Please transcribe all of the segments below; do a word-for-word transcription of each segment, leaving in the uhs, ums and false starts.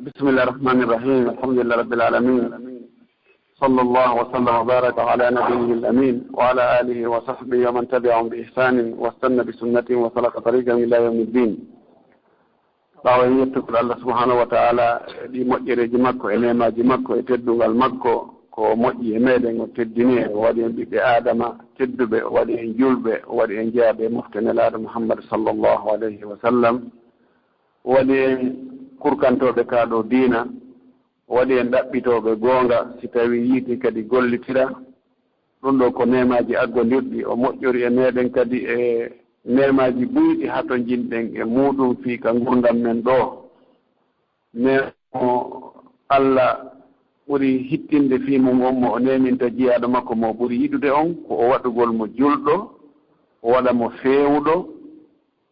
بسم الله الرحمن الرحيم. الحمد لله رب العالمين. صلى الله وسلم وبارك على نبيه الأمين وعلى آله وصحبه ومن تبعهم بإحسان واستنى بسنتهم وسلك طريقهم إلى يوم الدين. Ɓaawo en yettugol Allah subhanahu wa ta'ala e ɗi moƴƴereeji makko, e neemaaji makko, e teddungal makko, ko moƴƴi e meeɗen, o teddini en, o waɗi en ɓiɓɓe Aadama tedduɓe, o waɗi en julɓe, o waɗi en jeyaaɓe e mofte Nelaaɗo Muhammad sallallahu alayhi wa sallam, o waɗi en kurkantooɓe kaa ɗoo diina, o waɗi en ɗaɓɓitooɓe goonga, si tawii yiɗi kadi gollitira. Ɗum ɗoo ko neemaaji aggondirɗi, o moƴƴori e meeɗen kadi e neemaaji buyɗi hatonjinɗen e muuɗum fii ka ngurndan men ɗoo. Neema mo Allah ɓuri hittinde fii mum on mo o neeminta jiyaaɗo makko mo o ɓuri yiɗude on, ko o waɗugol mo julɗo, o waɗa mo feewuɗo,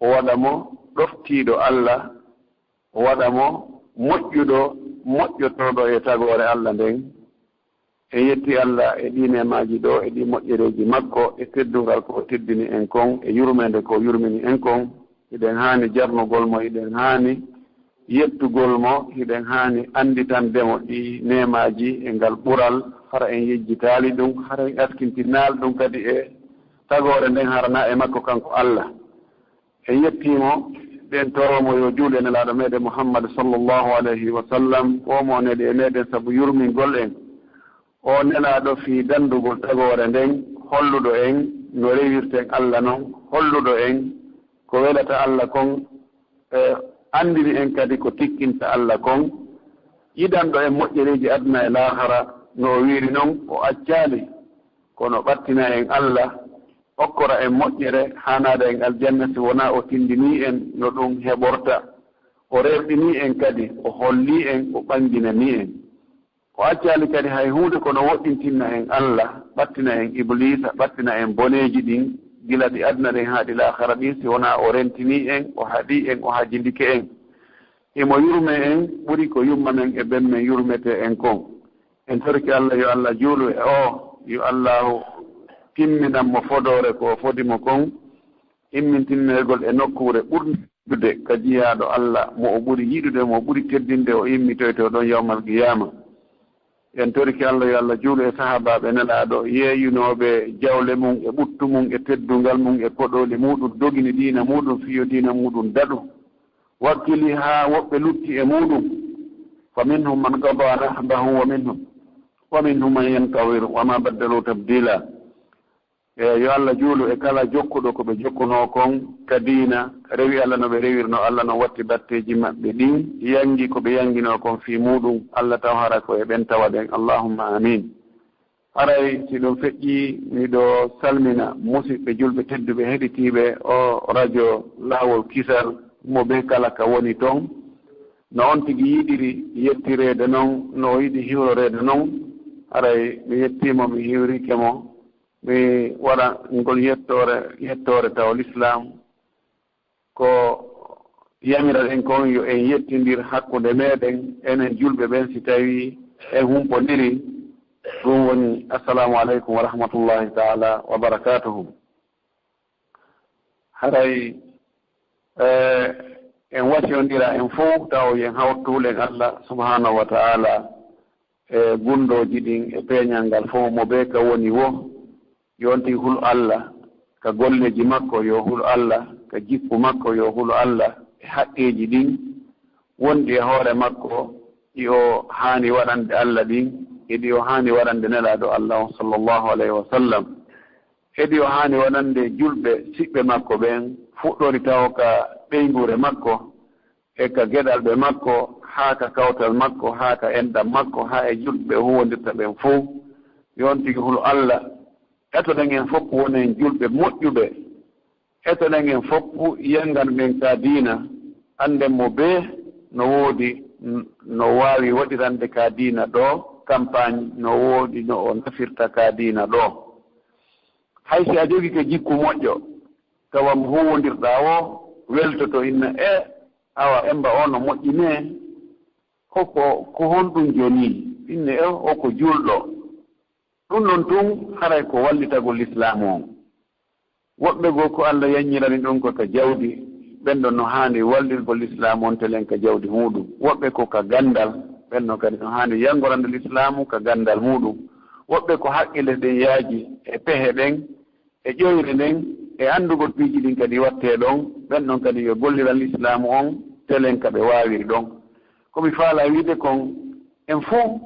o waɗa mo ɗoftiiɗo Allah, o waɗa mo moƴƴuɗo, moƴƴotooɗo e tagoore Allah nden. En yetti Allah e ɗii neemaaji ɗoo, e ɗii moƴƴereeji makko, e teddungal ko o teddini en kon, e yurmeende ko o yurmini en kon. Hiɗen haani jarnugol mo, hiɗen haani yettugol mo, hiɗen haani annditande mo ɗii neemaaji e ngal ɓural, hara en yejjitaali ɗum, hara en askintinaali ɗum kadi e tagoore nden, hara na e makko kanko Allah. En yettii mo, ɗen toroo mo yo juul e Nelaaɗo meeɗen Muhammad sallallahu alayhi wa sallam, o mo o neli e meeɗen sabu yurmingol en. O nelaaɗo fii danndugol tagoore nden, holluɗo en no rewirten Allah non, holluɗo en ko welata Allah kon, e anndini en kadi ko tikkinta Allah kon, yiɗanɗo en moƴƴereeji aduna e laahara, no o wiiri non, o accaali, kono ɓattina en Allah, okkora en moƴƴere, haanaada en aljanna, si wonaa o tinndinii en no ɗum heɓorta. O rerɗinii en kadi, o hollii en, o ɓannginanii en. O accaali kadi hay huunde kono woɗɗintinna en Allah, ɓattina en Ibliisa, ɓattina en boneeji ɗin, gila ɗi aduna ɗin haa ɗi laakara ɗin, si wonaa o rentinii en, o haɗii en, o hajindike en. Himo yurme en, ɓuri ko yumma men e ben men yurmetee en kon. En torike Allah, yo Allah juulu e oo, yo Allaahu timminan mo fodoore ko o fodi mo kon, immintinneegol e nokkuure ɓurnde teddude ka jiyaaɗo Allah, mo o ɓuri yiɗude, mo o ɓuri teddinde, o immitoyto ɗon yawmal qiyaama. En torike Allah, yo Allah juulu e sahaabaaɓe Nelaaɗo, yeeyunooɓe jawle mum, e ɓuttu mum, e teddungal mum, e koɗooli muuɗum, dogini diina muuɗum, fii yo diina muuɗum daɗu. Wakkili haa woɓɓe lutti e muuɗum. فمنهم من قضى نحبه ومنهم، ومنهم من ينتظر وما بدلوا تبديلا. E yo Allah juulu e kala jokkuɗo ko ɓe jokkunoo kon ka diina, rewi Allah no ɓe rewirnoo Allah, no watti batteeji maɓɓe ɗin, yangi ko ɓe yanginoo kon fii muuɗum, Allah taw hara ko e ɓen tawaɗen. Allahumma amin. Haray si ɗum feƴƴii, miɗo salmina musiɓɓe julɓe tedduɓe heɗitiiɓe o rajo Laawol Kisal, mo bee kala ka woni ton. No on tigi yiɗiri yettireede non, no o yiɗi hiwroreede non, haray mi yettii mo, mi hiwrike mo, mi waɗa ngol yettoore, yettoore taw Lislaam. Ko yamiraɗen kon, yo en yettindir hakkunde meɗen, enen julɓe ɓen, si tawii en humpondiri. Ɗum woni, Assalamu aleykum wa rahmatullahi taala wa barakatuhu. Haray, eh, en wasiyondira en fow, taw yen hawtulen Allah subhanahu wa taala e gundooji ɗin e peeñal ngal fof, mo bee ka woni wo, yo on tigi hul Allah ka golleeji makko, yo hul Allah ka jikku makko, yo hul Allah e haqqeeji ɗin wonɗi e hoore makko, ɗi o haani waɗande Allah ɗin, e ɗi o haani waɗande Nelaaɗo Allah on, sallallahu alayhi wa sallam, e ɗi o haani waɗande julɓe siɓɓe makko ɓen, fuɗɗori tawo ka ɓeynguure makko, e ka geɗalɓe makko, haa ka kawtal makko, haa ka enɗam makko, haa e julɓe ɓe huwondirta ɓen fow. Yo on tigi hulu Allah. Etoɗen en fof wonen julɓe moƴƴuɓe. Etoɗen en fof yangan men ka diina. Annden mo bee no woodi, n-, no waawi waɗirande ka diina ɗoo campagne, no woodi no o nafirta ka diina ɗoo. Hay si a jogike jikku moƴƴo, tawa mo huwondirɗaa o weltoto, inna, e, awa, Emmba o no moƴƴi ne, hoko, ko honɗum joni? Inne, e, o ko julɗo. Ɗum ɗon tun haray ko wallitagol Lislaamu on. Woɓɓe goo ko Allah yanñirani ɗum ko ka jawdi, ɓen ɗon no haani wallirgol lislaamu on telen ka jawdi muuɗum. Woɓɓe ko ka ganndal, ɓen ɗon kadi no haani yanngorande lislaamu ka ganndal muuɗum. Woɓɓe ko haqqille ɗen yaaji e pehe ɗen, e ƴoyre nden, e anndugol piiji ɗin kadi wattee ɗon, ɓen ɗon kadi yo golliran lislaamu on telen ka ɓe waawiri ɗon. Ko mi faalaa wiide kon, en fow,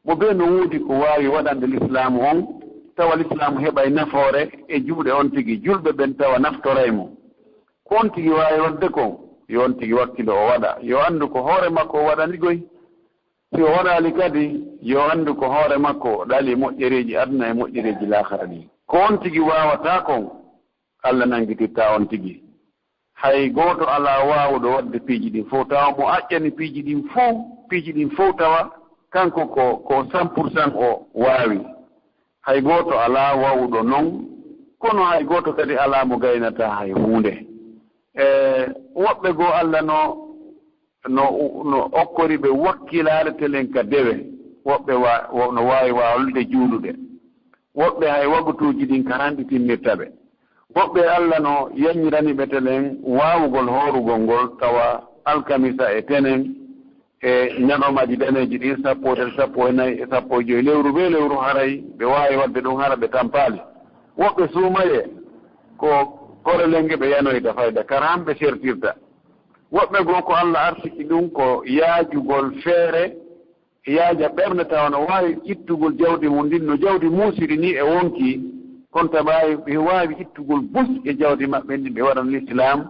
mo bee no woodi ko waawi waɗande lislaamu on, tawa lislaamu heɓay nafoore e juuɗe on tigi, julɓe ɓen tawa naftoray mo. Ko on tigi waawi waɗde kon, yo on tigi wakkilo o waɗa, yo anndu ko hoore makko o waɗani goy. Si o waɗaali kadi, yo anndu ko hoore makko o ɗali moƴƴereeji aduna e moƴƴereeji laakara ɗin. Ko on tigi waawataa kon, Alla nanngitirtaa on tigi. Hay gooto alaa waawuɗo waɗde piiji ɗin fow, tawa mo aƴƴani piiji ɗin fow, piiji ɗin fow tawa kanko ko, ko cent pour cent o waawi. Hay gooto alaa waawuɗo non, kono hay gooto kadi alaa mo gaynataa hay huunde. E woɓɓe goo Alla no, no, no okkori ɓe wakkilaare telen ka dewe, woɓɓe wa-, wo-, no waawi waalde juulude, woɓɓe hay wagutuuji ɗin karanɗi timmirta ɓe. Woɓɓe Alla no yanñirani ɓe telen waawugol hoorugol ngol, tawa alkamisa e tenen e ñalawmaaji daneeji ɗin, sappo e tati, sappo e nayi e sappo e joy lewru bee lewru, haray ɓe waawi waɗde ɗum hara ɓe tampaali. Woɓɓe suumayee ko korelenge ɓe yanoyta fayda, kara han ɓe sertirta. Woɓɓe goo ko Alla arsiki ɗum ko yaajugol feere, yaaja ɓernde tawa no waawi ittugol jawdi mum ndin no jawdi muusiri nii e wonkii, kono tawa ɓe waawi ittugol bus e jawdi maɓɓe ndin ɓe waɗana lislaam,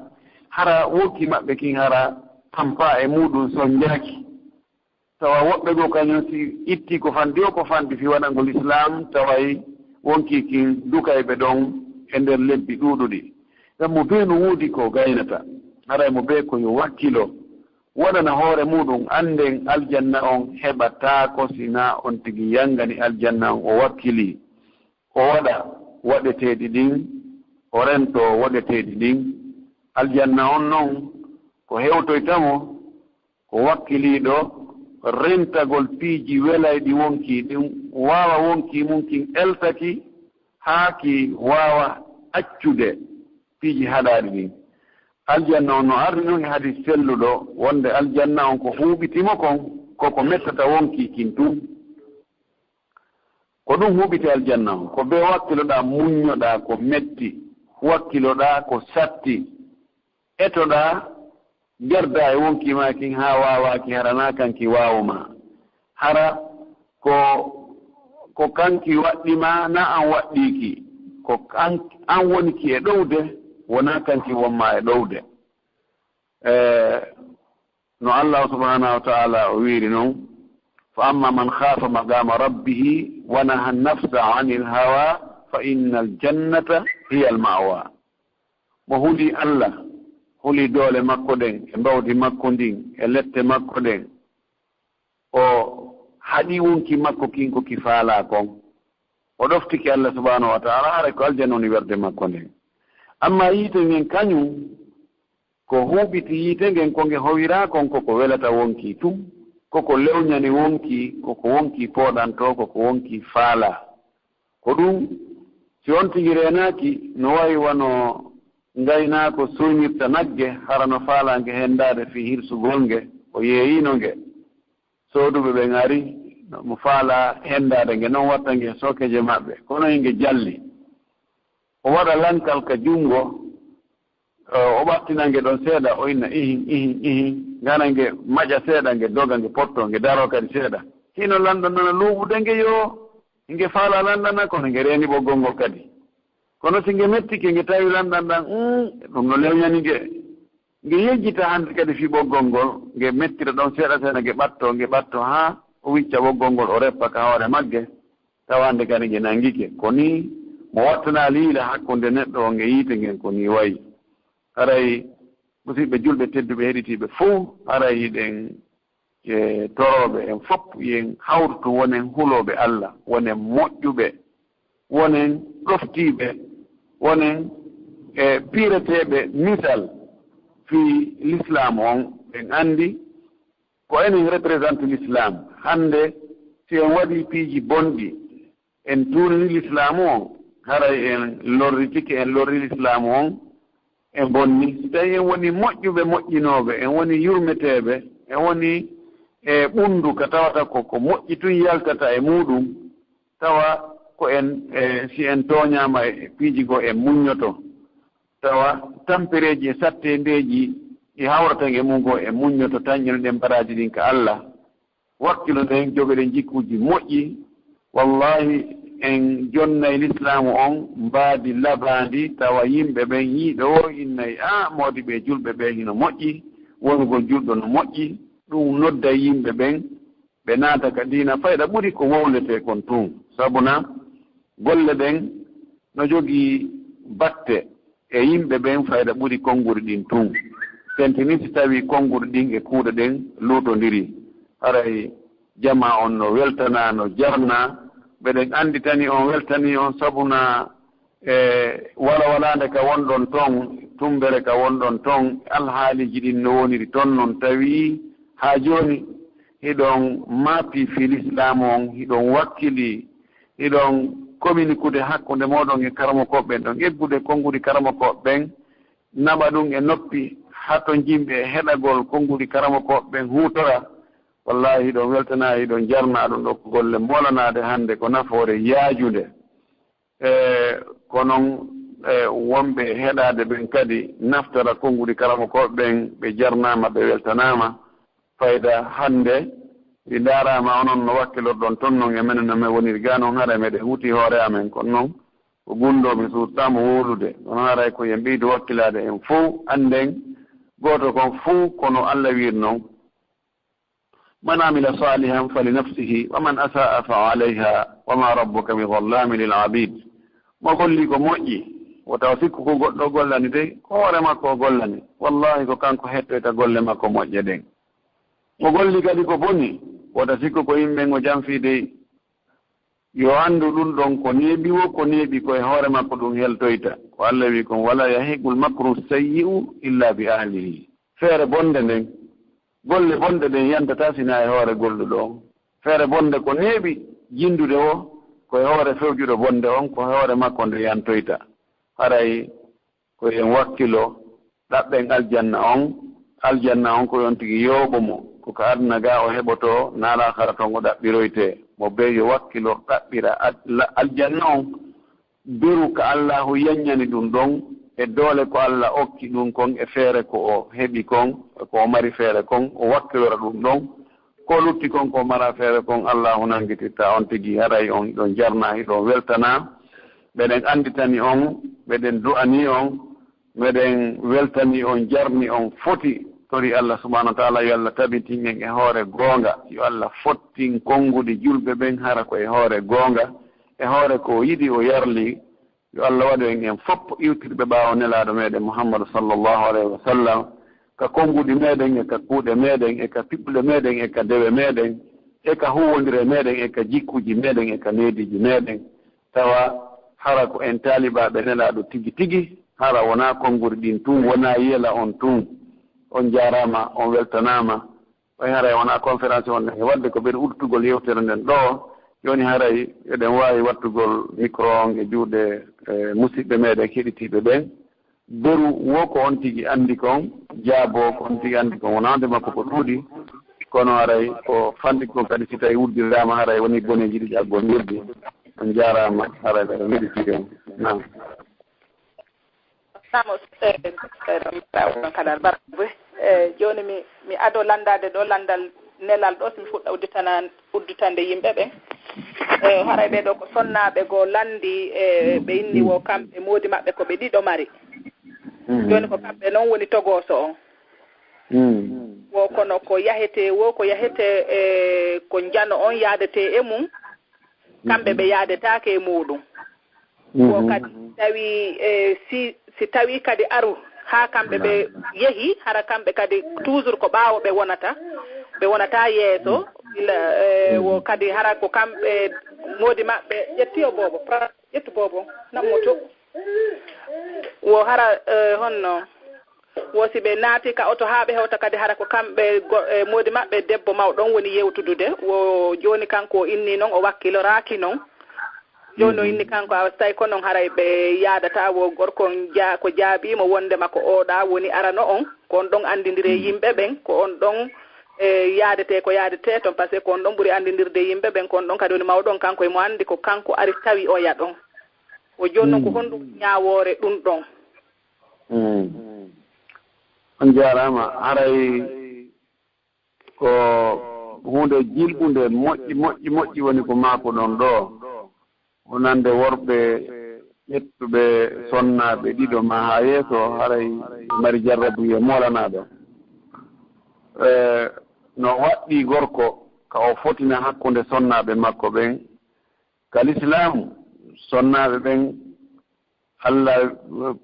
hara wonkii maɓɓe kin hara tampaa e muuɗum sonjaaki. Tawa woɓɓe goo kañum si itti ko fanɗi o ko fanɗi fii waɗangol lislaam, taway wonkii kin dukay ɓe ɗon e nder lebbi ɗuuɗuɗi. Ngam mo bee no woodi ko gaynata, haray mo bee ko yo wakkilo, waɗana hoore muuɗum, annden aljanna on heɓataako si naa on tigi yanngani aljanna on o wakkilii, o waɗa waɗeteeɗi ɗin, o rentoo waɗeteeɗi ɗin. Aljanna on non ko hewtoyta mo, ko wakkiliiɗo rentagol piiji welayɗi wonkii ɗin, waawa wonkii mum kin elta ki haa ki waawa accude piiji haɗaaɗi ɗin. Aljanna on no ardi non e hadiis selluɗo wonde aljanna on ko huuɓiti mo kon, ko ko mettata wonkii kin tun. Ko ɗum huuɓiti aljanna on, ko bee wakkiloɗaa, muññoɗaa ko metti, wakkiloɗaa ko satti, etoɗaa, gerdaa e wonkii maa kin haa waawaa ki, hara naa kan ki waawu maa. Hara ko, ko kan ki waɗɗi maa, naa an waɗɗii ki. Ko an, an woni ki e ɗowde, wonaa kan ki won maa e ɗowde. E, no Allaahu subhaanahu wa ta'aalaa o wiiri non, "Fa amma man khaafa maqaama rabbihi wa naha nafsa anil hawa, fa innal jannata hiyal ma'wa." Mo huli Alla, huli doole makko ɗen, e mbawdi makko ndin, e lette makko ɗen, o haɗi wonkii makko kin ko ki faalaa kon, o ɗoftike Alla subhaanahu wa ta'aalaa, haray ko aljanna woni werde makko nden. Ammaa yiite ngen kañum, ko huuɓiti yiite ngen, ko nge howiraa kon, ko ko welata wonkii tun, ko ko lewñani wonkii, ko ko wonkii pooɗantoo, ko ko wonkii faalaa. Ko ɗum, si on tigi reenaaki, no wayi wano ngaynaako sooñirta nagge, hara no faalaa nge henndaade fii hirsugol nge, o yeeyiino nge. Sooduɓe ɓen ari, mo faalaa henndaade nge, non watta nge e sookeeje maɓɓe. Kono e nge jalli, o waɗa lankal ka junngo, o ɓattina nge ɗon seeɗa, o inna ihin, ihin, ihin. Ngana nge maƴa seeɗa, nge doga, nge potto, nge daroo kadi seeɗa. Hino lanɗanana luuɓude nge yo nge faalaa lanɗana, kono nge reeni ɓoggol ngol kadi. Kono si nge mettike, nge tawi lanɗan ɗan, mm, ɗum no lewñani nge. Nge yejjita hannde kadi fii ɓoggol ngol, nge mettira ɗon seeɗa seeɗa, nge ɓatto, nge ɓatto, haa o wicca ɓoggol ngol, o reppa ka hoore magge, tawa hannde kadi nge nanngike. Ko nii mo wattanaali yiila hakkunde neɗɗo on e yiite ngen, ko nii wayi. Haray, musiɓɓe julɓe tedduɓe heɗitiiɓe fow, haray hiɗen e torooɓe en fow, yen hawrutu, wonen hulooɓe Alla, wonen moƴƴuɓe, wonen ɗoftiiɓe, wonen e piireteeɓe misal fii lislaam on. Ɓen anndi ko enen represente lislaam. Hannde, si en waɗii piiji bonɗi, en tuunini lislaamu on, haray en lorritike, en lorri lislaamu on, en bonni. Si tawii en woni moƴƴuɓe, moƴƴinooɓe, en woni yurmeteeɓe, en woni e ɓunndu ka tawata ko, ko moƴƴi tun yaltata e muuɗum, tawa ko en, e, si en tooñaama e piiji goo, en muññoto. Tawa tampereeji e satteendeeji ɗi hawrata e mum goo, en muññoto, tanƴono ɗen baraaji ɗin ka Alla. Wakkilo ɗen, jogo ɗen jikkuuji moƴƴi. Wallaahi, en jonnay lislaamu on mbaadi labaandi, tawa yimɓe ɓen yiiɓe woo innay, "Aa, moodi ɓee julɓe ɓee hino moƴƴi, wonugol julɗo no moƴƴi." Ɗum nodday yimɓe ɓen, ɓe naata ka diina fayda ɓuri ko wowletee kon tun. Sabuna, golle ɗen no jogii batte e yimɓe ɓen fayda ɓuri konnguɗi ɗin tun. Tentini si tawii konnguɗi ɗin e kuuɗe ɗen luutondirii, haray jamaa on no weltanaa, no jarnaa. Meɗen annditani on, weltanii on, sabuna e walawalaande ka wonɗon ton, tumbere ka wonɗon ton, alhaaliiji ɗin no woniri ton non, tawi haa jooni hiɗon maapi fii lislaamu on, hiɗon wakkili, hiɗon kominikude hakkunde mooɗon e karamokooɓe ɓen, ɗon eggude konnguɗi karamokooɓe ɓen, naɓa ɗum e noppi, hatonjinɓe e heɗagol konnguɗi karamokooɓe ɓen huutora. Wallaahi, hiɗon weltanaa, hiɗon jarnaa, ɗum ɗoo ko golle moolanaade hannde, ko nafoore yaajunde. E ko non, e wonɓe heɗaade ɓen kadi naftora konnguɗi karamokooɓe ɓen, ɓe jarnaama, ɓe weltanaama. Fayda hannde, ɗi ndaaraama onon no wakkilorɗon ton non e menen no men woniri gaa non, haray meɗen huuti hoore amen. Kono non, ko gunndoo mi suuɗtaama wowlude. Kono haray ko en ɓeydu wakkilaade en fow, annden gooto kon fow ko no Alla wiiri non. "Man amila salihan fali nafsihi, wa man asa'a fa alayha, wa ma rabbuka bi dhallamin lil abid." Mo golli ko moƴƴi, wota o sikku ko goɗɗo gollani dey, ko hoore makko o gollani. Wallahi, ko kanko hettoyta golle makko moƴƴe ɗen. Mo golli kadi ko boni, wota sikku ko yimɓe ɓen o janfii dey. Yo anndu ɗum ɗon ko neeɓi woo, ko neeɓi ko e hoore makko ɗum heltoyta. Ko Alla wi'i kon, "Wala yahiqul makru sayyi'u illa bi ahlihi." Feere bonde nden, golle bonɗe ɗen yantataa sinaa e hoore golluɗo on. Feere bonde ko neeɓi jindude woo, ko e hoore fewjuɗo bonde on, ko e hoore makko nde yantoyta. Haray ko en wakkilo ɗaɓɓen aljanna on. Aljanna on ko on tigi yooɓo mo, ko ka aduna gaa o heɓotoo, na laakhara ton o ɗaɓɓiroytee. Mo bee yo wakkilo ɗaɓɓira ad-, la-, aljanna on, beru ka Allaahu yanñani ɗum ɗon, e doole ko Alla okki ɗum kon, e feere ko o heɓi kon, ko o mari feere kon, o wakkilora ɗum ɗon. Ko lutti kon, ko mara feere kon, Allaahu nangititta on tigi. Haray on hiɗon jarna, hiɗon weltana. Meɗen annditani on, meɗen du'ani on, meɗen weltani on, jarni on foti. Tori Alla subhaanahu wa ta'aala yo Alla tabitin en e hoore goonga. Yo Alla fottin konnguɗi julɓe ɓen hara ko e hoore goonga, e hoore ko o yiɗi o yarli. Yo Alla waɗu en, en fof iwtirɓe ɓaawo Nelaaɗo meɗen Muhammadu sallallahu alayhi wa sallam, ka konnguɗi meɗen, e ka kuuɗe meɗen, e ka piɓɓuɗe meɗen, e ka dewe meɗen, e ka huuwondire meɗen, e ka jikkuuji meɗen, e ka neediiji meɗen. Tawa hara ko en taalibaaɓe Nelaaɗo tigi tigi, hara wonaa konnguɗi ɗin tun, wonaa yela on tun. On jaaraama, on weltanaama. Ɓay haray wonaa conférence on e waɗde ko ɓen udditugol yewtere nden ɗoo. Jooni haray eɗen waawi wattugol micro on e juuɗe, e, musiɓɓe meɗen keɗitiiɓe ɓen. Beru wo ko on tigi anndi kon, jaabo ko on tigi anndi kon. Wonaa wonde makko ko ɗuuɗi, kono haray ko fanɗi kon kadi, si tawi uddiraama, haray wonii boneeji ɗiɗi aggol yeddi. On jaaraama, haray ɓe ɗon yeɗitii on. Naam. Naam, eh, eh, ɗon mbaɗa on kala barka. Eh, jooni mi, mi ado lanndaade ɗo lanndal nelal ɗo, si mi fuɗɗa udditana-, udditande yimɓe ɓen. Eh, haray ɓee ɗo ko sonnaaɓe goo lanndi, eh, ɓe inni wo kamɓe moodi maɓɓe ko ɓe ɗiɗo mari. Mm. Jooni ko kamɓe non woni togooso on. Mm. Wo kono ko yahetee wo, ko yahetee, eh, ko njano on yaadetee e mum. Kamɓe ɓe yaadetaake e muuɗum. Wo kadi tawi, e, si, si tawi kadi aru haa kamɓe ɓe yehi, hara kamɓe kadi toujours ko ɓaawo ɓe wonata, ɓe wonata yeeso. Ila, e, wo kadi hara ko kamɓe moodi maɓɓe ƴetti o boobo, pra-, ƴettu boobo, nammoto. Wo hara, e, honno? Wo si ɓe naati ka oto haa ɓe hewta kadi, hara ko kamɓe go-, e, moodi maɓɓe debbo mawɗo on woni yewtudude. Wo jooni kanko o inni non, o wakkiloraaki non. Jooni o inni kanko, awa, so tawi ko noon haray ɓe yaadata, wo gorko on ja-, ko jaabiimo wondema ko oɗa woni arano on, ko on ɗon anndindiri e yimɓe ɓen, ko on ɗon, e, yaadete ko yaadete toon, parce que ko on ɗon ɓuri anndindirde e yimɓe ɓen, ko on ɗon kadi woni mawɗo on, kanko emo anndi ko kanko ari tawi oya ɗon. O jooni noon ko honɗum ñaawoore ɗum ɗon? On jaaraama. Haray ko huunde jilɓunde, moƴƴi, moƴƴi, moƴƴi woni ko maakoɗon ɗoo, wonande worɓe ƴettuɓe sonnaaɓe ɗiɗo maa haa yeeso, haray mari jarrabuye moolanaaɗo. E, no waɗɗii gorko ka o fotina hakkunde sonnaaɓe makko ɓen, ka lislaamu, sonnaaɓe ɓen, Alla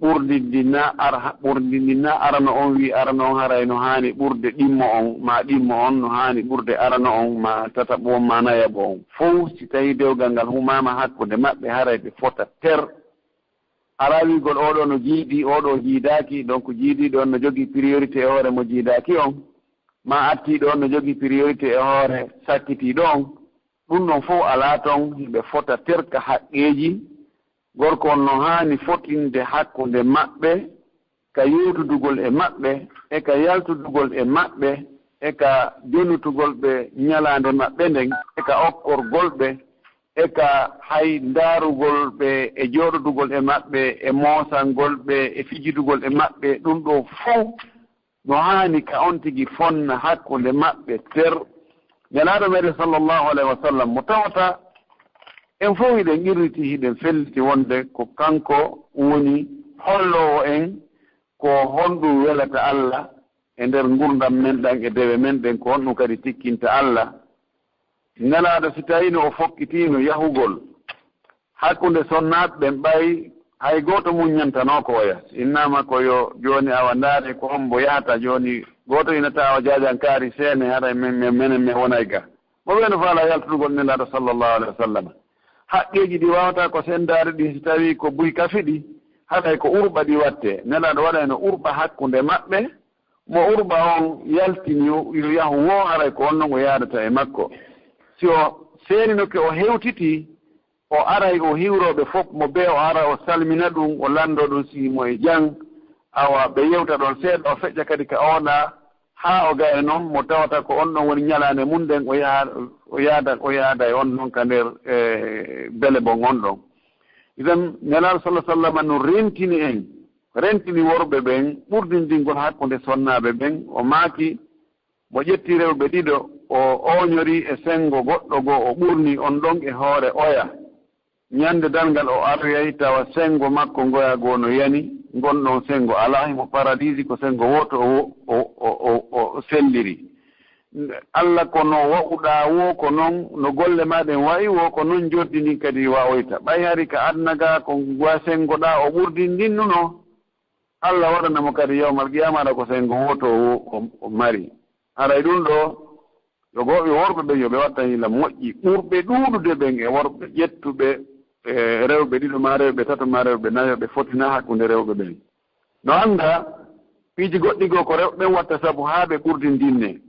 ɓurdinɗi na ar-, ɓurdinɗi na arano on, wi arano on haray no haani ɓurde ɗimmo on, ma ɗimmo on no haani ɓurde arano on, ma tataɓo on, ma nayaɓo on. Fow si tawi dewgal ngal humaama hakkunde maɓɓe, haray ɓe fota ter. Alaa wiigol oɗo no jiidi, oɗo jiidaaki, donc jiidiiɗo on no jogii priorité e hoore mo jiidaaki on, ma attiiɗo on no jogii priorité e hoore sakkitiiɗo on. Ɗum ɗon fow alaa ton, hiɓe fota ter ka haqqeeji. Gorko on no haani fotinde hakkunde maɓɓe, ka yewtudugol e maɓɓe, e ka yaltudugol e maɓɓe, e ka jonutugol ɓe ñalaande maɓɓe nden, e ka okkorgol ɓe, e ka hay ndaarugol ɓe, e jooɗodugol e maɓɓe, e moosangol ɓe, e fijidugol e maɓɓe. Ɗum ɗoo fow no haani ka on tigi fonna hakkunde maɓɓe ter. Nelaaɗo meɗen sallallahu alayhi wa sallam mo tawata en fow hiɗen qirriti, hiɗen felliti wonde ko kanko woni holloowo en ko honɗum welata Alla e nder ngurndan men ɗan e dewe men ɗen, ko honɗum kadi tikkinta Alla. Nelaaɗo, si tawiino o fokkitiino yahugol hakkunde sonnaaɓe ɓen, ɓay hay gooto muññantanoo ko oya. Si innaama ko yo jooni awa ndaare ko hombo yahata jooni, gooto ina tawa jaajankaari seene, haray men, men, menen men wonay ga. Mo ɓe no faala yaltudugol Nelaaɗo sallallahu alayhi wa sallam. Haqqeeji ɗi waawata ko senndaade ɗin, si tawii ko buy kafi ɗi, haray ko urɓa ɗi wattee. Nelaaɗo waɗayno urɓa hakkunde maɓɓe, mo urɓa on yaltini yo yahu woo, haray ko on non o yaadata e makko. Si o seeninoke, o hewtitii, o aray o hiwroo ɓe fof, mo bee o ara o salmina ɗum, o lanndoo ɗum si himo e jam, awa ɓe yewta ɗon seeɗa, o feƴƴa kadi ka oɗa, haa o gaya non mo tawata ko on ɗon woni ñalaande mum nden, o yaha, o yaada, o yaada e on ɗon ka nder, e, bele bon on ɗon. Idan, Nelaaɗo sallallahu alaihi wasallam no rentini en, rentini worɓe ɓen ɓurdindingol hakkunde sonnaaɓe ɓen, o maaki, mo ƴetti rewɓe ɗiɗo, o ooñori e senngo goɗɗo goo, o ɓurni on ɗon e hoore oya. Ñande darngal o aroyay, tawa senngo makko ngoya goo no yani, ngon ɗon senngo alaa, himo paradiisi, ko senngo wooto o, o, o, o, o selliri. Alla, ko no wa'uɗaa woo, ko non, no golle maa ɗen wa'i woo, ko non njoordi ndin kadi wa'oyta. Ɓay hari ka aduna gaa, ko ngoya senngoɗaa o ɓurdindinnuno, Alla waɗana mo kadi yawmal qiyaama, haɗa ko senngo wooto o, o, o mari. Haray ɗum ɗoo, yo goo-, yo worɓe ɓen, yo ɓe watta hiila moƴƴi, ɓurɓe ɗuuɗude ɓen e worɓe ƴettuɓe, e, rewɓe ɗiɗo maa rewɓe tato maa rewɓe nayo, ɓe fotina hakkunde rewɓe ɓen. No annda, piiji goɗɗi goo ko rewɓe ɓen watta sabu haa ɓe ɓurdindinnee.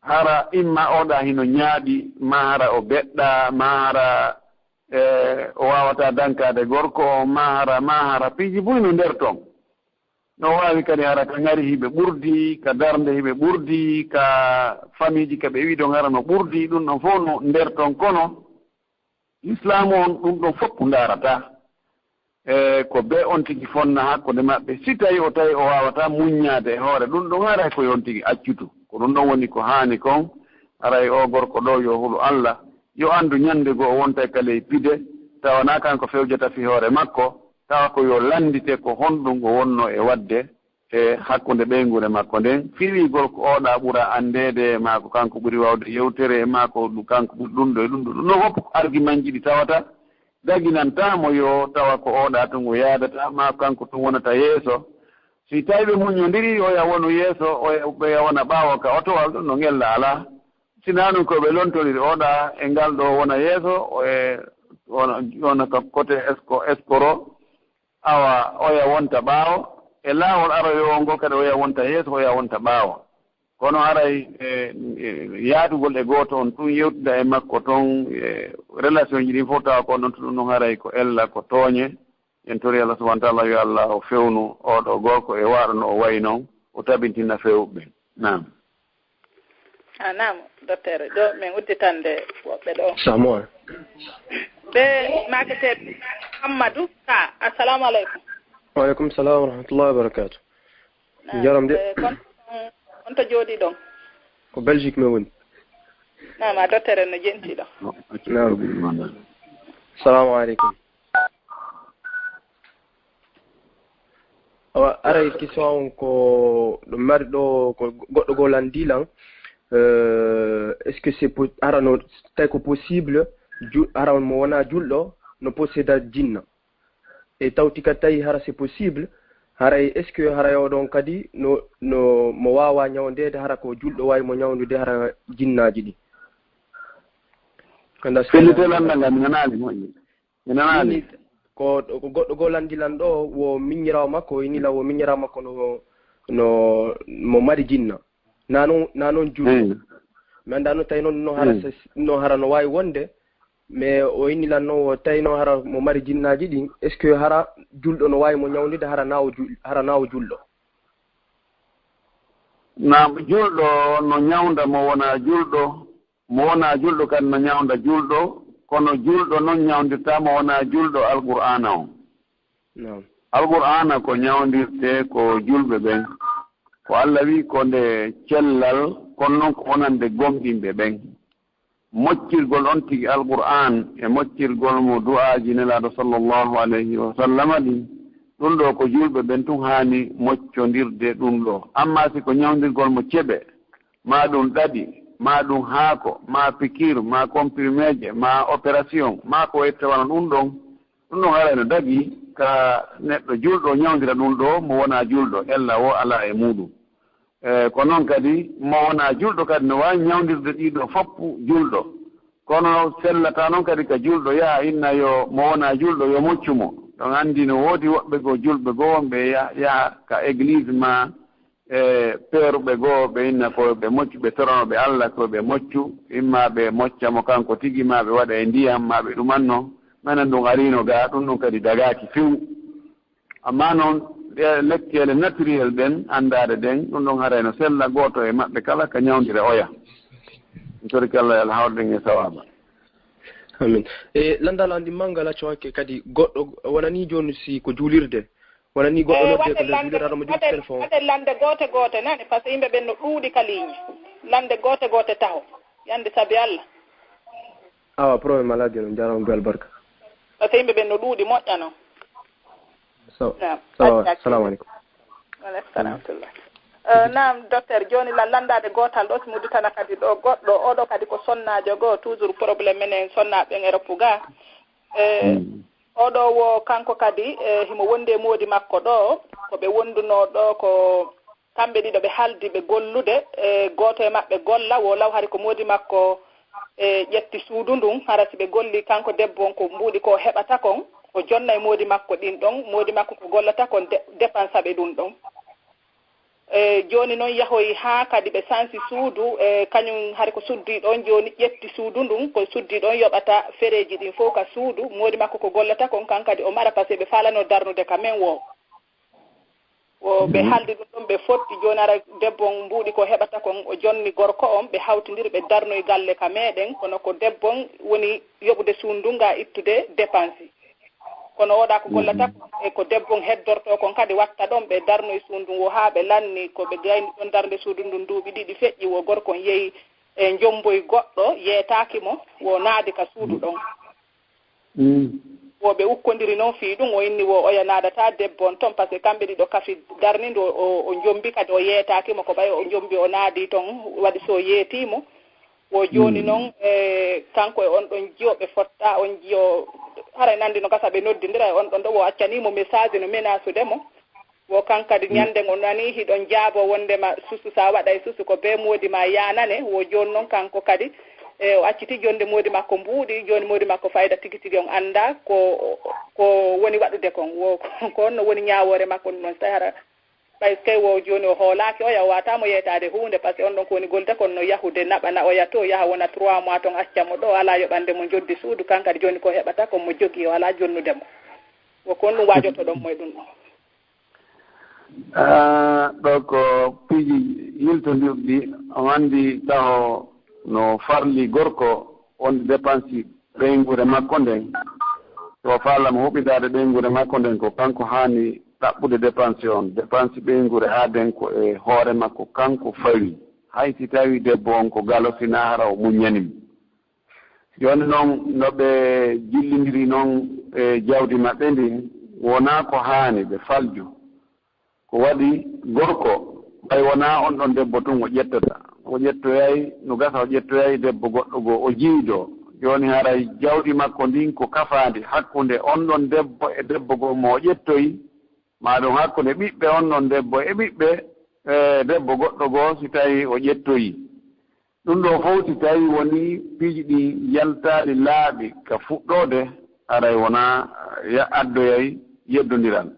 Hara imma oɗa hino ñaaɗi, maa hara o beɗɗaa, maa hara, e, o waawataa dankaade gorko on, maa hara, maa hara, piiji buy no nder ton. No waawi kadi hara ka ŋari hiɓe ɓurdi, ka darnde hiɓe ɓurdi, ka famiiji ka ɓe wi'i ɗon hara no ɓurdi, ɗum ɗon fof no nder ton. Kono Lislaamu on ɗum ɗon fof ndaarataa. E, ko bee on tigi fonna hakkunde maɓɓe. Si tawi o tawi o waawataa muññaade e hoore ɗum ɗon, haray ko yo on tigi accutu. Ko ɗum ɗon woni ko haani kon. Haray oo gorko ɗoo yo hulu Alla, yo anndu ñande goo o wontay ka ley pide, tawa naa kanko fewjata fii hoore makko, tawa ko yo lanndite ko honɗum o wonnoo e waɗde e hakkunde ɓeynguure makko nden, fii wi'ugol ko oɗa ɓura anndeede, maa ko kanko ɓuri waawde yewtere, maa ko ɗum, kanko ɓuri ɗum ɗoo e ɗum ɗoo. Ɗum ɗoo fof ko argumentji ɗi tawata daginantaa mo yo tawa ko oɗa tun o yaadata, maa ko kanko tun wonata yeeso. Si tawi ɓe muññondirii, oya wonu yeeso, oya, oya wona ɓaawo ka otowal, ɗum no ngella alaa. Si naa ɗum ko ɓe lontondir, oɗa e ngal ɗoo wona yeeso, o e wona, wona ka côté esko-, eskoro, awa oya wonta ɓaawo. E laawol aroyowol ngol kadi oya wonta yeeso, oya wonta ɓaawo. Kono haray e, e, yaadugol e gooto on tun, yewtida e makko ton, e, relation ji ɗin fof, tawa ko on ɗon tun, ɗum ɗon haray ko ella, ko tooñe. En tori Allah subhanahu wa taala, yo Allah o fewnu oɗo gorko e waaɗo no o wayi non, o tabintina fewɓe. Naam. A naam, docteur, ɗo min udditande woɓɓe ɗo. Samoa. Ɓe maketeeɓe Amadou Ka, assalamu aleykum. Wa aleykum salam wa rahmatullahi wa barakatuh. Naam, jaram de. Eh, kon, on to jooɗi ɗon? Ko Belgique mi woni. Naam, a docteur no jenti ɗo. Naam. Salamu aleykum. Awa, aray question on ko ɗo mari ɗo, ko goɗɗo goo landi lan, euh, est-ce que c'est po-, hara no tawi ko possible, ju-, hara on mo wona julɗo no posséda jinna? E tawti ka tawi hara c'est possible, haray est-ce que haray o ɗon kadi no, no mo waawa ñawndeede, hara ko julɗo waawi mo ñawndude hara jinnaaji ɗi? Kanda so Fellite lannda ngal, mi nanaali moƴƴi. Mi nanaali. Ni, ko, ko goɗɗo goo landi lan ɗo, wo miññiraawo makko, o inni lan wo miññiraawo makko no, no mo mari jinna. Na non, na non julɗo. Mm. Mi anndaa no tawi non no hara Mm. se, no hara no waawi wonde, mais o inni lan non wo tawi no hara mo mari jinnaaji ɗin, est-ce que hara julɗo no waawi mo ñawndude hara na o jul-, hara na o julɗo? Naam, julɗo no ñawnda mo wona julɗo, mo wona julɗo kadi no ñawnda julɗo, kono julɗo non ñawndirta mo wona julɗo Alqur'aana on. Naam. Alqur'aana ko ñawndirte ko julɓe ɓen. Ko Allah wi'i ko nde cellal, kono non ko wonande gomɗinɓe ɓen. Moccirgol on tigi Alqur'aan e moccirgol mo du'aaji Nelaaɗo sallallahu alayhi wa sallama ɗin, ɗum ɗo ko julɓe ɓen tun haani moccondirde ɗum ɗo. Amma si ko ñawndirgol mo ceɓe, maa ɗum ɗaɗi, maa ɗum haako, maa pikiir, maa komprimeeje, maa operasiyoŋ, maa ko wayi tawano ɗum ɗon, ɗum ɗon haray no dagii ka neɗɗo julɗo ñawndira ɗum ɗo, mo wonaa julɗo, ella woo alaa e muuɗum. E, ko noon kadi, mo wonaa julɗo kadi no waawi ñawndirde ɗii ɗoo fof julɗo. Kono sellataa noon kadi ka julɗo yaha inna yo mo wonaa julɗo yo moccu mo. Ɗon anndi no woodi woɓɓe goo julɓe goo wonɓe ya-, yaha ka egliis maa e peeruɓe goo, ɓe inna ko ɓe moccu, ɓe toranoo ɓe Alla ko ɓe moccu, imma ɓe mocca mo kanko tigi, maa ɓe waɗa e ndiyam, maa ɓe ɗumanno. Menen ɗum ariino gaa, ɗum ɗum kadi dagaaki few. Amma noon, ɗe lekkeele naturel ɗen, anndaade ɗen, ɗum ɗum haray no sella gooto e maɓɓe kala ka ñawndira oya. Mi torike Alla yo Alla hawru en e sawaaba. Amin. E lanndal an ɗi manngal acco hakke kadi goɗɗo wonani jooni si ko juulirde. Wonani goɗɗo Eh, nodde ko waɗen nder lande, juulirde aɗa mo jogi waɗen, téléphone. Waɗen lande goote goote nani, par ce que yimɓe ɓen no ɗuuɗi ka ligne. Lande goote goote taho. Yande sabi Alla. Awa, problème alaa, jooni on jaaraama, be albarka. Par ce que yimɓe ɓen no ɗuuɗi, moƴƴa non. So, Naam. So, Acca, acca. Salamu aleykum. Wa aleykum salam wa rahmatullah. Eh, naam, docteur, jooni lan landaade gootal ɗo, si mo dutana kadi ɗo goɗɗo, oɗo kadi ko sonnaajo goo, toujours problème menen sonnaaɓe ɓen Europe ga. Eh, Mm. Oɗo wo kanko kadi, eh, himo wondi e moodi makko ɗo, ko ɓe wondunoo ɗo ko kamɓe ɗiɗo ɓe haldi ɓe gollude, e gooto e maɓɓe golla, wo law hari ko moodi makko, e ƴetti suudu ndun, hara si ɓe golli kanko debbo on ko mbuuɗi ko heɓata kon, o jonna e moodi makko ɗin ɗon, moodi makko ko gollata kon de-, dépensa ɓe ɗun ɗon. E jooni non yahoyi haa kadi ɓe sansi suudu, e kañum hari ko suddi ɗon jooni ƴetti suudu ndun, ko suddi ɗon yoɓata fereeji ɗin fof ka suudu, moodi makko ko gollata kon kan kadi o mara, parce que ɓe faalano darnude ka men wo. Wo ɓe Mhm. haldi ɗum ɗon, ɓe fotti. Jooni ara debbo on mbuuɗi ko heɓata kon, o jonni gorko on, ɓe hawtindiri, ɓe darnoyi galle ka meɗen, kono ko debbo on woni yoɓude suudu ndun ga ittude dépense. Kono oɗa ko gollata Mhm. ko, e ko debbo on heddorto kon kadi watta ɗon, ɓe darnoyi suudu ndun wo haa ɓe lanni, ko ɓe gayni ɗon darnde suudu ndun duuɓi ɗiɗi feƴƴi, wo gorko on yehi e njomboyi goɗɗo, yeetaaki mo, wo naadi ka suudu ɗon. Mm. Wo ɓe ukkondiri non fii ɗum, o inni wo oya naadataa debbo on ton, parce que kamɓe ɗiɗo kafi darni ndu, o, o njombi kadi o yeetaaki mo, ko ɓay o njombi o naadi ton, waɗi so yeetii mo. Wo jooni Mm. non, e, kanko e on ɗon jiyo ɓe fotta, on jiyo, haray nandi no gasa ɓe noddindira e on ɗon ɗo, wo accanii mo message no menasude mo. Wo kan kadi Mm. ñande ngo nani hiɗon jaabo wondema susu sa waɗay susu ko bee moodi ma yaanane. Wo jooni non kanko kadi, e, o acciti jonde moodi makko mbuuɗi, jooni moodi makko fayda tigi tigi on annda ko, ko woni waɗude kon. Wo ko on no woni ñaawoore makko ɗum non, so tawi hara Ɓay kay wo jooni o hoolaaki oya, o waata mo yeetaade huunde, parce que on ɗon ko woni golde kon no yahude, naɓana oya to, yaha wona trois mois ton, acca mo ɗo, alaa yoɓande mo njoddi suudu, kan kadi jooni ko heɓata ko mo jogii, o alaa jonnude mo. Wo kon ɗum waajotoɗon mo e ɗum ɗon. Ah, ɗo ko piiji yiltondirɗi, on anndi taho no farli gorko on dépense ɓeynguure makko nden. So faalama huɓindaade ɓeynguure makko nden, ko kanko haani ɗaɓɓude dépense on. Dépense ɓeynguure haa den ko e hoore makko kanko fawi. Hay si tawi debbo on ko galo, si na hara o muññani mo. Jooni non, no ɓe jillindiri non e jawdi maɓɓe ndin, wonaa ko haani ɓe falju. Ko waɗi gorko, ɓay wonaa on ɗon debbo tun o ƴettata. O ƴettoyay, no gasa o ƴettoyay debbo goɗɗo goo, o jiidoo. Jooni haray jawdi makko ndin ko kafaandi hakkunde on ɗon debbo e debbo goo mo o ƴettoyi, maa ɗum hakkunde ɓiɓɓe on ɗon debbo e ɓiɓɓe, e, debbo goɗɗo goo, si tawi o ƴettoyi. Ɗum ɗoo fow, si tawii wonii piiji ɗin yaltaali laaɓi ka fuɗɗoode, haray wonaa ya-, addoyay yeddondiral.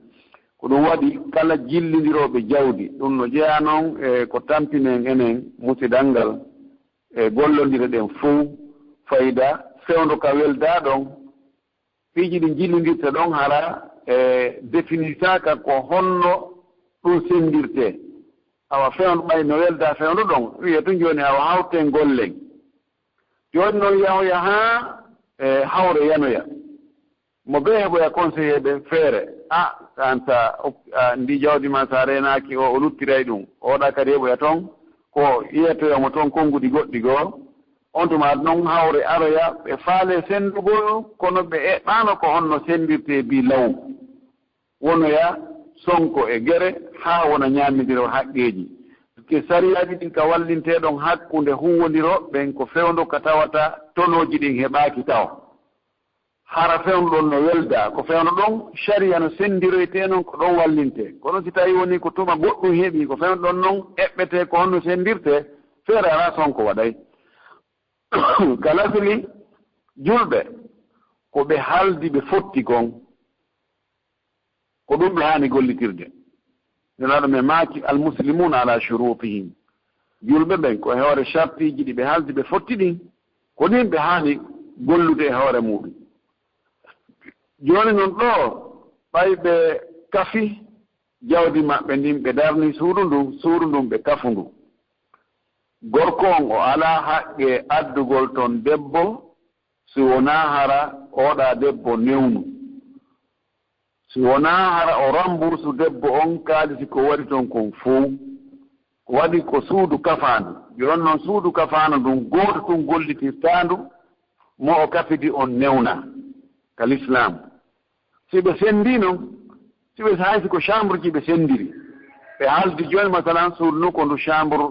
Ko ɗum waɗi, kala jillindirooɓe jawdi, ɗum no jeyaa non e ko tampinen enen musidal ngal, e gollondire ɗen fow, fayda fewndo ka weldaa ɗon, piiji ɗi njillindirta ɗon hara e definisaaka ko honno ɗum senndirtee. Awa fewndo ɓay no weldaa fewndo ɗon, wi'ee tun jooni awa hawten gollen. Jooni non yahoya haa e hawre yanoya. Mo bee heɓoya conseiller ɓe feere. A, an sa, a, ndi jawdi ma sa reenaaki o, o luttiray ɗum. Oɗa kadi heɓoya ton, ko yiyetoya mo ton konnguɗi goɗɗi goo. On tuma non hawre aroya, ɓe faale senndugol, kono ɓe eɓɓaano ko honno senndirtee bi law. Wonoya sonko e gere haa wona ñaamindiro haqqeeji. Ke sariyaaji ɗin ka wallintee ɗon hakkunde huuwondiro ɓen ko fewndo ka tawata tonooji ɗin heɓaaki tawa. Hara fewndo ɗon no weldaa, ko fewndo ɗon sariya no senndiroytee non ko ɗon wallintee. Kono si tawii wonii ko tuma goɗɗum heɓii, ko fewndo ɗon non eɓɓetee ko honno senndirtee, feere alaa sonko waɗay. Ka lasli, julɓe, ko ɓe haldi ɓe fotti kon, ko ɗum ɓe haani gollitirde. Nelaaɗo men maaki, "Al-muslimuuna alaa shuruutihim." Julɓe ɓen, ko e hoore shartiiji ɗi ɓe haldi ɓe fotti ɗin, ko ɗin ɓe haani gollude e hoore muuɗum. Jooni non ɗoo, ɓay ɓe kafi jawdi maɓɓe ndin, ɓe darni suudu ndun, suudu ndun ɓe kafu ndu. Gorko on o alaa haqqe addugol ton debbo, si wonaa hara oɗa debbo newnu. Si wonaa hara o rambursu debbo on kaalisi ko waɗi ton kon fow. Ko waɗi ko suudu kafaandu. Jooni non suudu kafaandu ndun gooto tun gollitirtaandu, mo o kafidi on newna ka lislaam. Si ɓe senndii non, si ɓe, hay si ko chambre ji ɓe senndiri, ɓe haaldi jooni, masalan, suudu ndu ko ndu chambre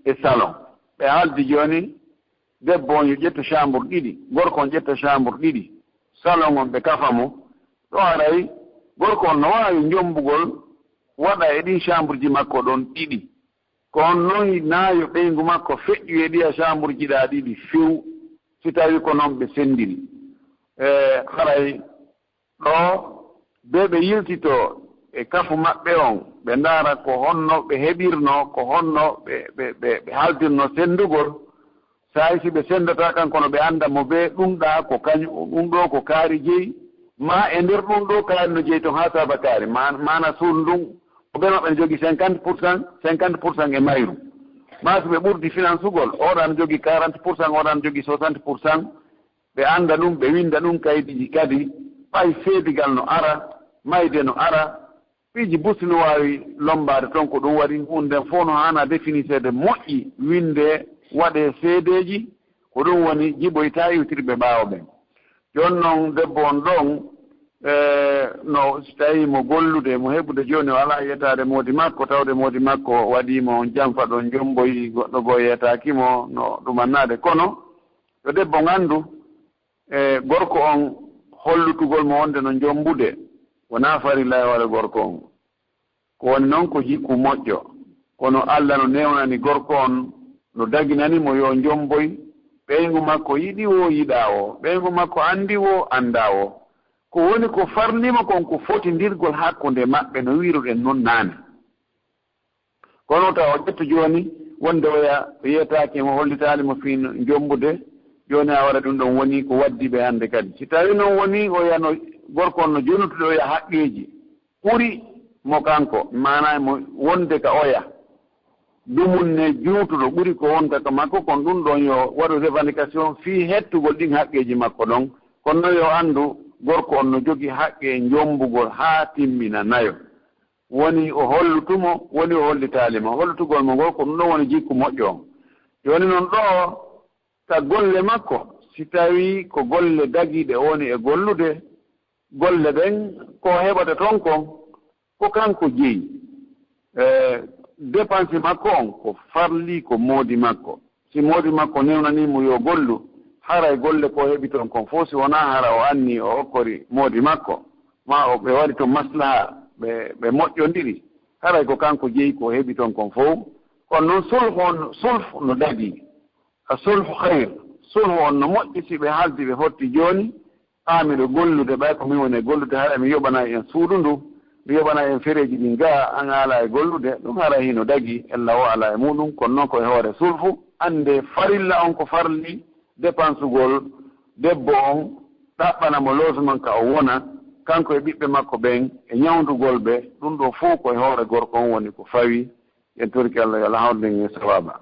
e salon. Ɓe haaldi jooni, debbo on yo ƴettu chambre ɗiɗi, gorko on ƴetta chambre ɗiɗi, salon on ɓe kafa mo. Ɗo haray, gorko on no waawi jommbugol waɗa e ɗin chambre ji makko ɗon ɗiɗi. Ko on non naayo ɓeyngu makko feƴƴu e ɗiya chambre ji ɗaa ɗiɗi few, si tawii ko non ɓe senndiri. E haray ɗo, bee ɓe yiltitoo e kafu maɓɓe on, ɓe ndaara ko honno ɓe heɓirnoo, ko honno ɓe, ɓe, ɓe, ɓe haltirnoo senndugol. Saa'i si ɓe senndataa kan, kono ɓe annda mo bee ɗum ɗaa ko kañum, ɗum ɗoo ko kaari jeyi, maa e nder ɗum ɗoo kaari no jeyi ton haa saaba kaari, maa, maana suudu ndun, ko bee maɓɓe no jogii cinquante pour cent, cinquante pour cent e mayru. Maa si ɓe ɓurdi finansugol, oɗa no jogii quarante pour cent, oɗa no jogii soixante pour cent, ɓe annda ɗum, ɓe winnda ɗum kaydiiji kadi, ɓay seedigal no ara, mayde no ara, piiji busti no waawi lommbaade toon, ko ɗum waɗi huunde nden fof no haana definiseede moƴƴi, winnde, waɗee seedeeji, ko ɗum woni jiɓoytaa iwtirɓe ɓaawo ɓen. Jooni noon debbo on ɗoon, e, no so tawii mo gollude, mo heɓude jooni o alaa yetaade moodi makko, tawde moodi makko waɗii mo janfa ɗoon jomboyi, goɗɗo goo yetaaki mo, no ɗumannaade. Kono yo debbo on anndu, e gorko on hollutugol mo wonde no jommbude wonaa farilla e hoore gorko on. Ko woni noon ko jikku moƴƴo, kono Alla no newnani gorko on, no daginani mo yo jommboy, ɓeyngu makko yiɗi woo yiɗaa woo, ɓeyngu makko anndi woo anndaa woo. Ko woni ko farlii mo kon ko fotindirgol hakkunde maɓɓe no wiiruɗen non naane. Kono tawa o ƴettu jooni wonde oya o yeetaaki mo, hollitaali mo fii no jombude, jooni a wara ɗum ɗon woni ko waddi ɓe hannde kadi. Si tawii non woni oya no gorko on no jonutude oya haqqeeji ɓuri mo kanko, maanaa mo wonde ka oya, dumunne juutuɗo ɓuri ko wonta ka makko, kon ɗum ɗon yo waɗu revendication fii hettugol ɗin haqqeeji makko ɗon. Kono yo anndu gorko on no jogii haqqe jombugol haa timmina nayo. Woni o hollutu mo, woni o hollitaali mo. Hollutugol mo ngol ko ɗum ɗon woni jikku moƴƴo on. Jooni non ɗoo ka golle makko, si tawii ko golle dagiiɗe o woni e gollude, golle ɗen ko o heɓata ton kon, ko kanko jeyi. E, dépense makko on ko farlii ko moodi makko. Si moodi makko newnanii mo yo gollu, haray golle ko o heɓi ton kon fof, si wonaa hara o annii o okkori moodi makko, maa o, ɓe waɗi ton maslaha, ɓe, ɓe moƴƴondiri, haray ko kanko jeyi ko o heɓi ton kon fof. Kono non sulhu on, sulhu no dagii. A sulhu khayr, sulhu on no moƴƴi si ɓe haaldi ɓe fotti jooni, haa miɗo gollude, ɓay ko min woni e gollude, hara mi yoɓana en suudu ndu, mi yoɓana en fereeji ɗin gaa, an a alaa e gollude, ɗum hara hino dagii, ella o alaa e muɗum, kono non ko e hoore sulfu, annde farilla on ko farli, dépensugol debbo on, ɗaɓɓana mo logement ka o wona, kanko e ɓiɓɓe makko ɓen, e ñawndugol ɓe, ɗum ɗoo fow ko e hoore gorko on woni ko fawi, en torike Allah yo Allah hawruden e sawaaba.